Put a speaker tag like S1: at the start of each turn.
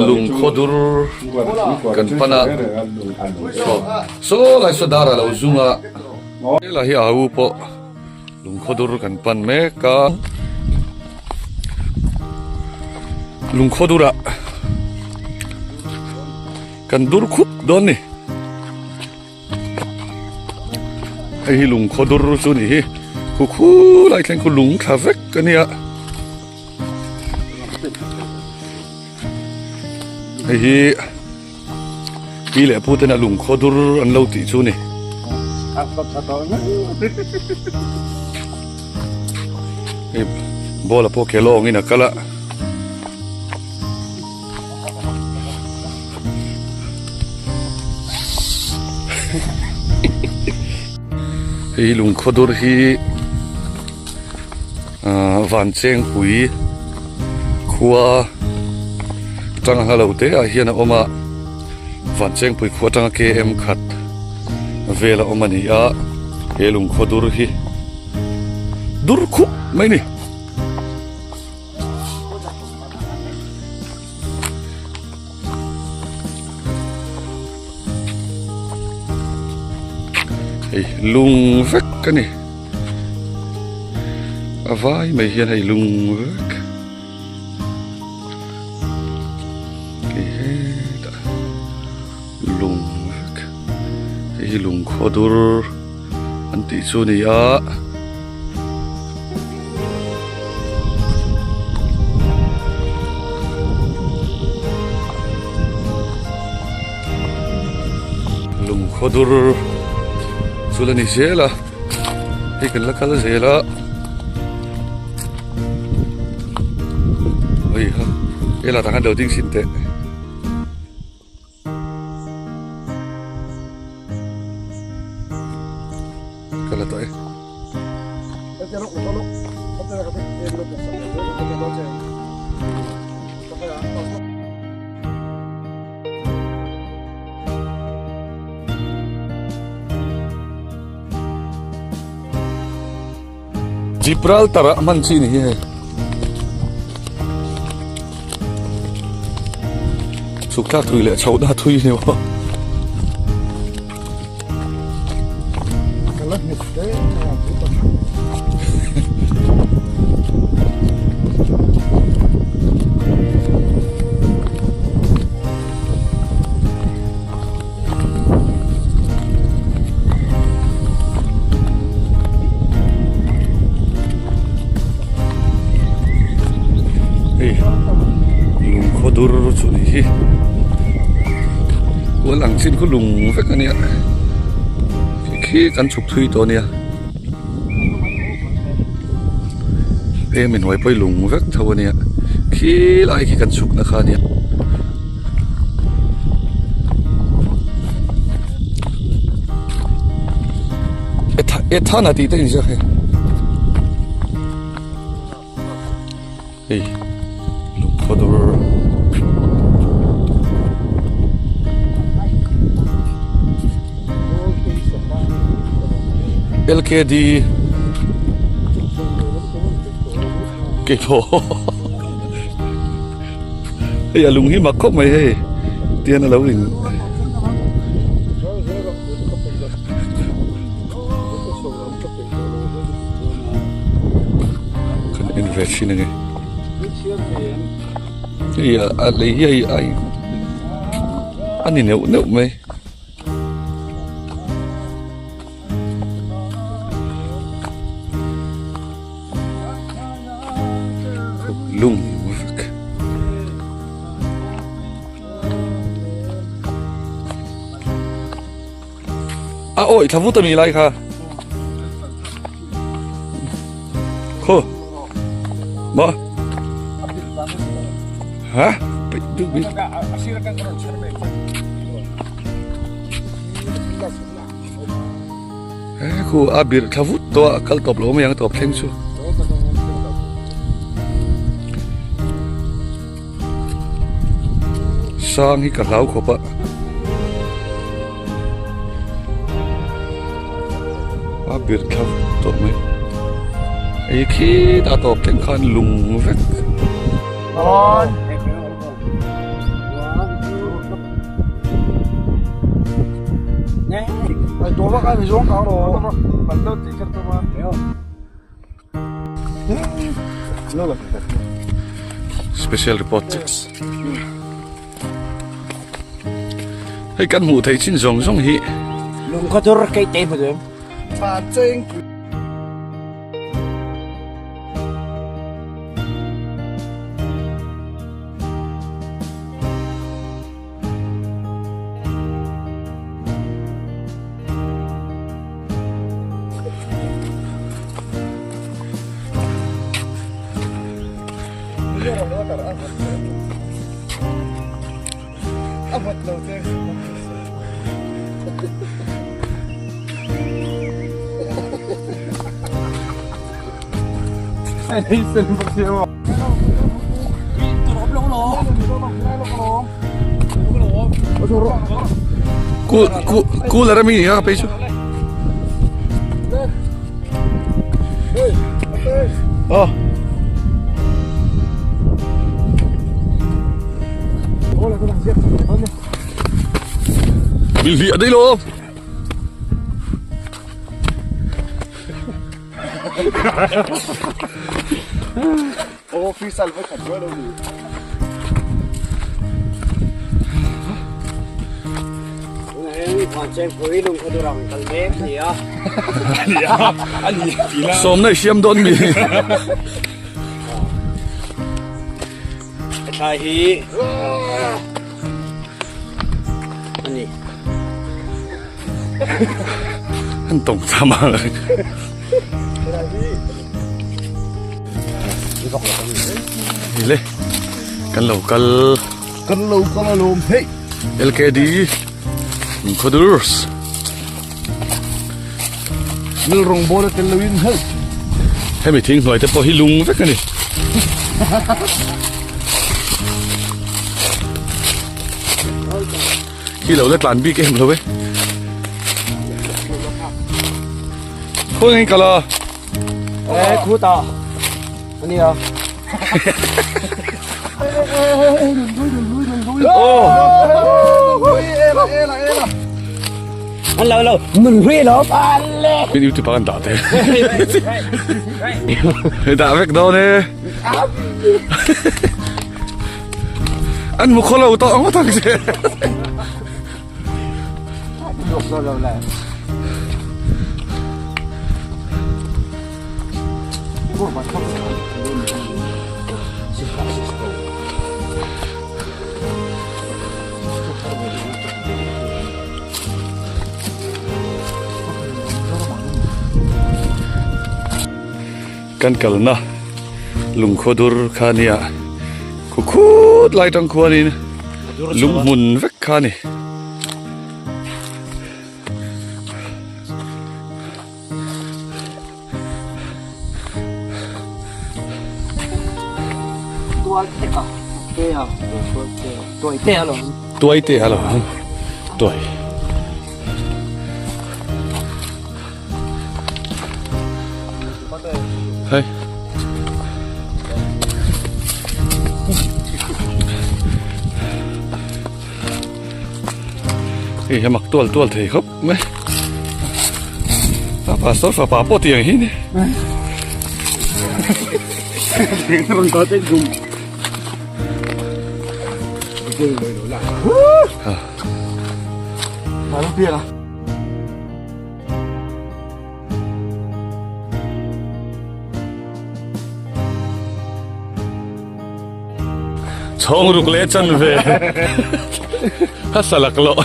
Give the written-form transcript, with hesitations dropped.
S1: Lungkhaw dur kan pan a, saw lai saw dar a lo zung a, helai hi a u pawh lungkhaw dur kan pan mek a, lungkhaw durah kan dur khup dawn a ni. Hei hi lungkhaw dur chu ni hi khu khu lai thleng khu lung thla vek a nia hei hi pi leh pu tena lungkhaw dur an lo tih chu ni. Hei ball a pawh ke lawngin a kal a. Hei lungkhaw dur hi ahh van chengpui khua tang hla lo te ah hian a awm a van chengpui khua atanga km khat vel a awm a ni a he lungkhaw dur hi dur khup mai a ni. Hei lung vek a ni a vai mai hian hei lung vek hei hetah lung vek hei hi lungkhaw dur an tih chu a ni a. Lungkhaw dur chu la ni zel a hei kan la kal zel a hei ha helai tah khan lo ding chhin teh. Ka la tawh e. Gibraltar ah hman chi ni hi hei. Chhuk thlak thui leh chho na thui ni maw. Hei lungkhaw dur chu ni hi kual ang chin khu lung vek a nia khi kan chhuk thui tawh a nia hei mi hnuai pawh hi lung vek tho a nia khi lai khi kan chhuk na kha a nia. Ethana tih te inziak hei hei lungkhaw dur LKD keipawh. Hei a lung hi mak khawp mai hei tian a lo in kan en ve thin ange hei a lei hi a a ni neuh neuh mai. Lung vek. A awi thla vut a mi lai kha. Khaw. Ma. Ha? He khu a bir thla vut tawh a kal tawp lo mai ang tawp thleng chu. Sang hi ka hlau khawp a. A bir thla vut tawh mai. Hei khi ta tawp thleng khan lung vek. Special report Hei kan hmuh theih chin zawng zawng hi.
S2: Lungkhaw tur keih te hmu duh em?
S1: Cooler a mi ni kha phei chu aw Min hliah daih lo. Sawmna i siam dawn mi.
S2: Thlai hi ani.
S1: An tawng cham a. Hei le kan lo kal.
S3: Kan lo kal alawm hei.
S1: LKD Khawdurs.
S3: Lal rawngbawl a tel loin hei.
S1: Hemi thing hnuai te pawh hi lung vek a ni. Khi lo la tlan bik em lo e. Khawi ngei kal a?
S2: E khu ta. Ani a. An lo lo nun hlui lo pan le.
S1: Min YouTube ah kan dah te. Dah vek dawn e. An mu khaw lo tawh ngawt ang che. Kan kalna lungkhaw dur kha nia khu khut lai tang khuanin lunghmun vek kha a ni. Tuai te a lo tuai. Hei. Hei hi mak tual tual thei khawp mai. A pastor fapa pawh tiang hi ni. Chhawng ruk leh chan ve a salak loh.